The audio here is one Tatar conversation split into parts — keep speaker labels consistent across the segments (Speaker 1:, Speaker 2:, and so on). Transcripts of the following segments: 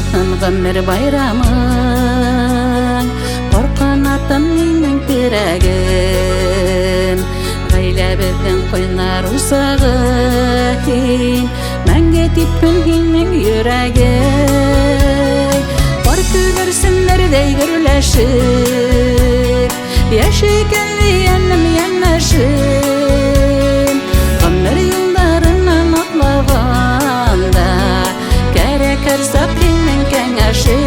Speaker 1: Булһын гомер байрамың, Пар канатым минең терәгем. Гаиләбезнең кайнар усагы һин, Мәңге типкен һинең йөрәгең. Пар күгәрсеннәрдәй гөрләшеп, Яшик әле янем янәшеп. Гомер юлларыннан атлаганда, Кәрәк һәрчак һинең кәңәшең.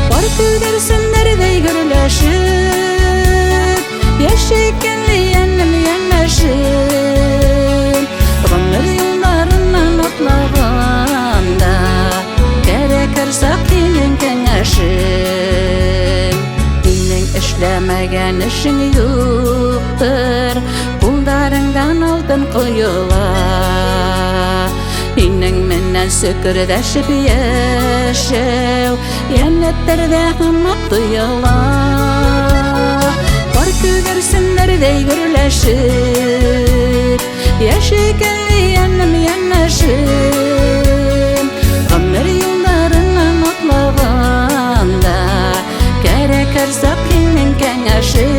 Speaker 1: Пар күгәрсеннәрдәй гөрләшеп, Яшик әле янем янәшеп. Гомер юлларыннан атлаганда, Кәрәк һәрчак һинең кәңәшең. Һинең эшләмәгән эшең юктыр, Кулдарыңдан алтын коела. Һинең менән сөкердәшеп яшәү Йәннәтләрдә һымак тоела. Пар күгәрсеннәрдәй гөрләшеп, Яшик әле янем янәшеп. Гомер юлларыннан атлаганда, Кәрәк һәрчак һинең кәңәшең.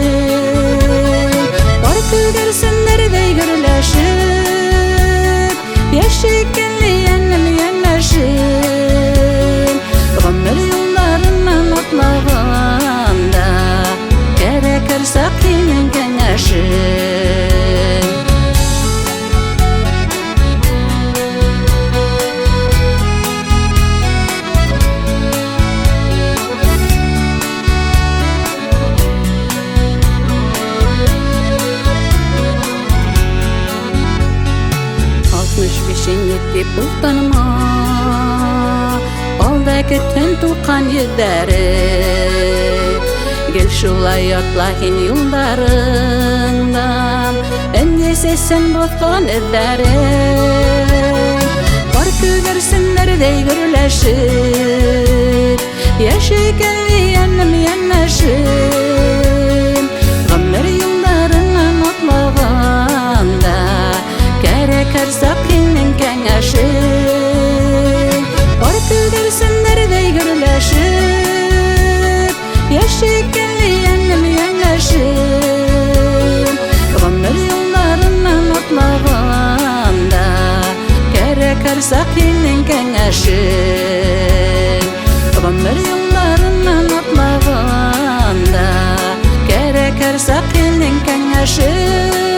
Speaker 1: Пар күгәрсеннәрдәй гөрләшеп, Яшик әле янем янәшеп. Гомер юлларыннан атлаганда, Кәрәк һәрчак һинең кәңәшең. Алтмыш бишең дип уфтанма, Алда көткән туҡан йөҙҙәре. Гел шулай атла һин юлдарыңдан, Энде сәсен боҫҡан эҙҙәрең. Пар күгәрсеннәрҙәй гөрләшеп, Яшик әле йәнем йәнәшеп. Ғүмер юлдарынан атлаганда, Кәрәк һәрчак һинең кәңәшең. Пар күгәрсеннәрҙәй гөрләшеп, Яшик әле йәнем йәнәшеп. Ғүмер юлларынан атлаганда, Кәрәк һәрчак һинең кәңәшең. Ғүмер юлларынан атлаганда, Кәрәк һәрчак һинең кәңәшең.